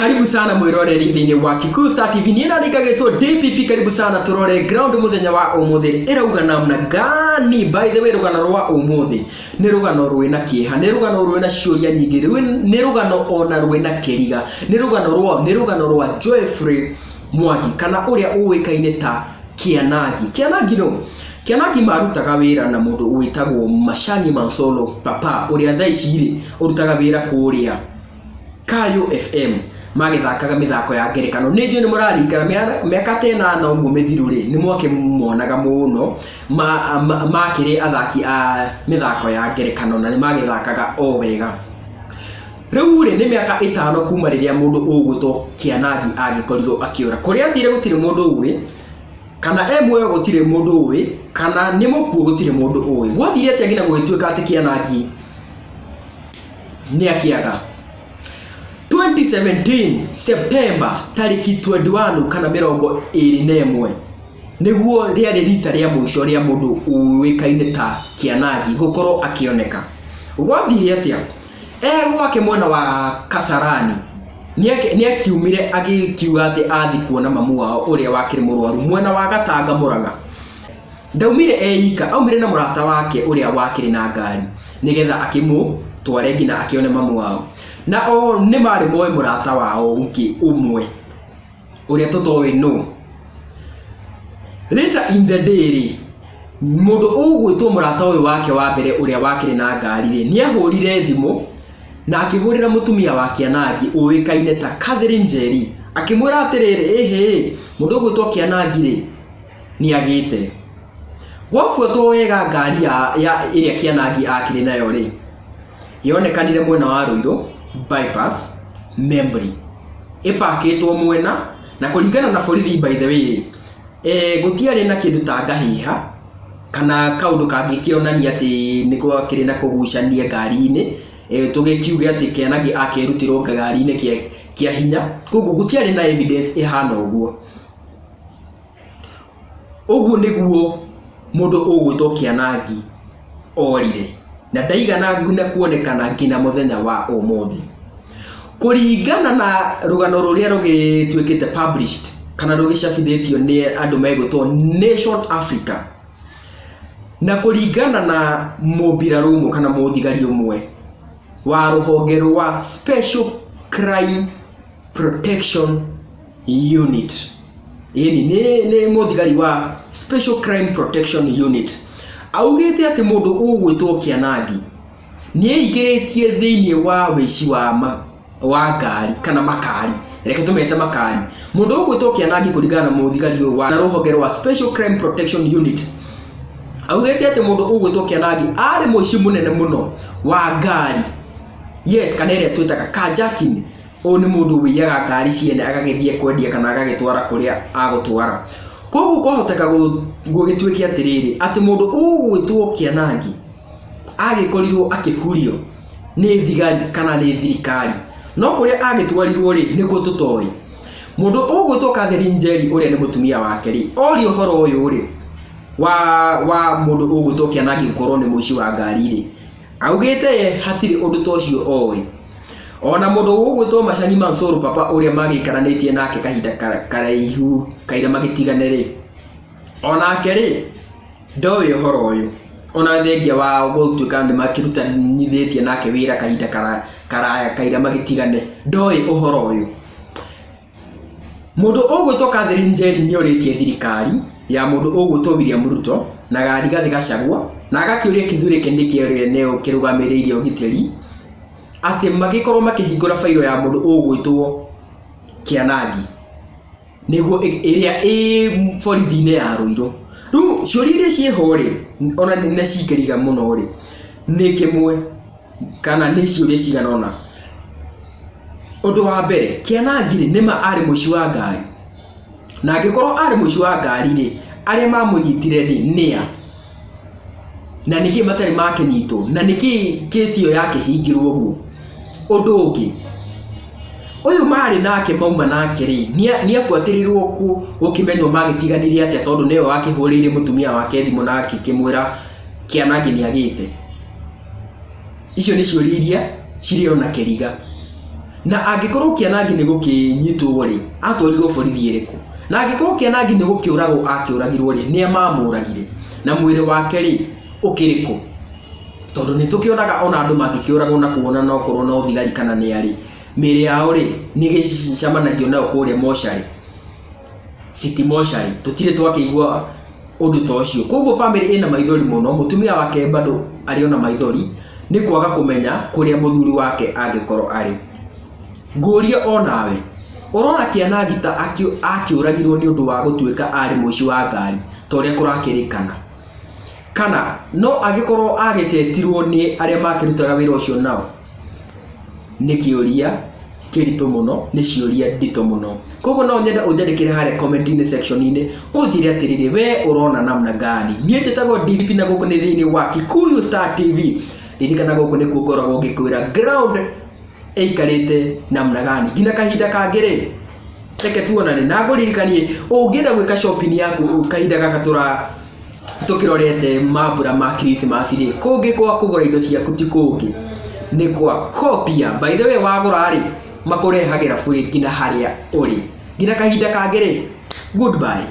Karibu sana mwiroreri thĩinĩ wa Kikuyu Star TV. Niĩ na ningagĩtwo DPP, karibu sana tũrore ground mũthenya wa ũmũthĩ ĩrauga namna gani. By the way, rũgano rwa ũmũthĩ nĩ rũgano rwĩna kĩeha, nĩ rũgano rwĩna ciũria nyingĩ, nĩ rũgano ona rwĩna kĩriga, nĩ rũgano rwa Joyfrey Mwangi kana ũrĩa ũĩkaine ta Kĩanangi. Kĩanangi no Kĩanangi marutaga wĩra na mũndũ wĩtagwo Mashani Mansolo Papa, ũrĩa thaa ici rĩ ũrutaga wĩra kũrĩa Kayo FM, magĩthakaga mĩthako ya ngerekano. Nĩ njũĩ nĩ mũraririkana mĩaka ta 8 ũguo mĩthiru rĩ, nĩ mwakĩmonaga mũno makĩrĩ athaki a mĩthako ya ngerekano na nĩ magĩthakaga o wega. Rĩu rĩ, nĩ mĩaka 5 kuma rĩrĩa mũndũ ũgwĩtwo Kĩanangi agĩkorirwo akĩũra. Kũrĩa athire gũtirĩ mũndũ ũĩ, kana e muoyo gũtirĩ mũndũ ũĩ, kana nĩ mũkuũ gũtirĩ mũndũ ũĩ. Gwathire atĩa nginya gũgĩtuĩka atĩ Kĩanangi nĩ akĩaga? 2017 September tarĩki 21 kana 21 nĩguo rĩarĩ rita rĩa mũico rĩa mũndũ ũĩkaine ta Kĩanangi gũkorwo akĩoneka. Gwathire atĩa? E gwake mwena wa Kasarani nĩ akiumire agĩkiuga atĩ athi kuona mamu wao ũrĩa wakĩrĩ mũrwaru mwena wa Gatanga, Mũrang'a. Ndaumire e ika, aumire na mũrata wake ũrĩa wakĩrĩ na ngari nĩgetha akĩmũtware nginya akĩone mamu wao. Na o nĩ marĩ moĩ mũrata wao ũngĩ ũmwe ũrĩa tũtoĩ nũ. Later in the day rĩ, mũndũ ũgwĩtwo mũrata ũyũ wake wa mbere ũrĩa wakĩrĩ na ngari rĩ, nĩ ahũrire thimũ na akĩhũrĩra mũtumia wa Kĩanangi ũĩkaine ta Catherine Njeri, akĩmwĩra atĩrĩrĩ, ĩhĩ, mũndũ ũgwĩtwo Kĩanangi rĩ, nĩ agĩte. Gwabuatwo wega ngari ya ĩrĩa Kĩanangi akĩrĩ nayo rĩ, yonekanire mwena wa Ruiru bypass Membley, ĩpakĩtwo mwena na kũringana na borithi, by the way, gũtiarĩ na kĩndũ ta ngahĩha kana kaũndũ kangĩkĩonania atĩ nĩ gwakĩrĩ na kũgucania ngari-inĩ, tũgĩkiuge atĩ Kĩanangi akĩrutirwo ngari-inĩ kĩa hinya, koguo gũtiarĩ na evidence ĩhana ũguo. Ũguo nĩguo mũndũ ũgwĩtwo Kĩanangi orire na ndaigana nginya kuonekana nginya mũthenya wa ũmũthĩ. Kũringana na rũgano rũrĩa rũgĩtuĩkĩte published kana rũgĩcabithĩtio nĩ andũ megwĩtwo Nation Africa, na kũringana na mũmbirarũ ũmwe kana mũthigari ũmwe wa rũhonge rwa Special Crime Protection Unit, ĩni nĩ mũthigari wa Special Crime Protection Unit, augĩte atĩ mũndũ ũgwĩtwo Kĩanangi nĩ eingĩrĩtie thĩinĩ wa wĩici wa ngari kana makari, reke tũmete makari. Mũndũ ũgwĩtwo Kĩanangi, kũringana na mũthigari ũyũ wa rũhonge rwa Special Crime Protection Unit, augĩte atĩ mũndũ ũgwĩtwo Kĩanangi arĩ mũici mũnene mũno wa ngari, yes, kana ĩrĩa twĩtaga carjacking. Ũyũ nĩ mũndũ wĩiyaga ngari ciene agagĩthiĩ kwendia kana agagĩtwara kũrĩa agũtwara. Koguo kwahoteka gũgĩtuĩke atĩrĩrĩ, atĩ mũndũ ũgwĩtwo Kĩanangi agĩkorirwo akĩhurio nĩ thigari kana nĩ thirikari, no kũrĩa agĩtwarirwo rĩ, nĩkuo tũtoĩ. Mũndũ ũgwĩtwo Catherine Njeri, ũrĩa nĩ mũtumia wake rĩ, orio ũhoro ũyũ rĩ wa mũndũ ũgwĩtwo Kĩanangi gũkorwo nĩ mũici wa ngari rĩ, augĩte ye hatirĩ ũndũ ta ũcio oĩ. Ona mũndũ ũgwĩtwo Machani Mansur Papa, ũrĩa magĩikaranĩtie nake kahinda karaihu kaira magĩtigane rĩ, onake rĩ, ndoĩ ũhoro ũyũ, ona thengia wa gũtuĩka nĩ makĩrutanithĩtie nake wĩra kahinda karaya kaira magĩtigane, ndoĩ ũhoro ũyũ. Mũndũ ũgwĩtwo Catherine Njeri nĩ orĩtie thirikari ya mũndũ ũgwĩtwo William Ruto na Rigathĩ Gachagua na agakĩũria Kithure Kindiki ũrĩa nĩwe ũkĩrũgamĩrĩire ũgitĩri atĩ magĩkorwo makĩhingũra bairo ya mũndũ ũgwĩtwo Kĩanangi nĩguo ĩrĩa ĩ borithi-inĩ ya Ruiru. Rĩu ciũria iria ciĩho rĩ, ona na cingĩriga mũno rĩ, nĩ kĩmwe kana nĩ ciũria cigana ũna. Ũndũ wa mbere, Kĩanangi rĩ, nĩma arĩ mũici wa ngari? Na angĩkorwo arĩ mũici wa ngari rĩ, arĩa mamũnyitire rĩ, nĩa? Na nĩkĩ matarĩ makĩnyitwo? Na nĩkĩ kĩci ĩyo yakĩhingirwo ũguo? Ũndũ ũngĩ, ũyũ marĩ nake mauma nake rĩ, nĩ abuatĩrĩirwo gũkĩmenywo magĩtiganire atĩa, tondũ nĩwe wakĩhũrĩire mũtumia wake thimũ na akĩmwĩra Kĩanangi nĩ agĩte. Icio nĩ ciũria iria cirĩ ona kĩriga. Na angĩkorwo Kĩanangi nĩ gũkĩnyitwo rĩ, atwarirwo borithi ĩrĩkũ? Na angĩkorwo Kĩanangi nĩ gũkĩũragwo akĩũragirwo rĩ, nĩa mamũragire? Na mwĩrĩ wake rĩ, ũkĩrĩ kũ? Tondũ nĩ tũkĩonaga ona andũ mangĩkĩũragwo na kuona no korwo no thigari kana nĩ arĩ, mĩĩrĩ yao rĩ, nĩ ĩgĩcamanagio nayo kũrĩa mocarĩ. City Mortuary tũtirĩ twakĩigua ũndũ ta ũcio. Koguo bamĩrĩ ĩna maithori mũno, mũtumia wake bado arĩ ona maithori nĩ kwaga kũmenya kũrĩa mũthuri wake angĩkorwo arĩ. Ngũrie onawe, ũrona Kĩanangi ta akĩũragirwo nĩ ũndũ wa gũtuĩka arĩ mũici wa ngari ta ũrĩa kũrakĩrĩkana? Kana no agĩkorwo agĩcetirwo nĩ arĩa makĩrutaga wĩra ũcio nao? Nĩ kĩũria kĩritũ mũno, nĩ ciũria nditũ mũno. Koguo no nyende ũnjandĩkĩre harĩa comment-inĩ section-inĩ, ũnjĩre atĩrĩrĩ, we ũrona namna gani? Niĩ njĩtagwo DVP na gũkũ nĩ thĩinĩ wa Kikuyu Star TV. Ririkana gũkũ nĩkuo ngoragwo ngĩkwĩra ground ĩikarĩte namna gani. Nginya kahinda kangĩ rĩ, reke tuonane na ngũririkanie ũngĩenda gwĩka shopping yaku kahinda gaka tũra tũkĩrorete mambura ma Christmas rĩ, kũngĩ kwa kũgũra indo ciaku ti kũngĩ, nĩ kwa Copia. By the way wagũra rĩ, makũrehagĩra burĩ nginya harĩa ũrĩ. Nginya kahinda kangĩ rĩ, goodbye.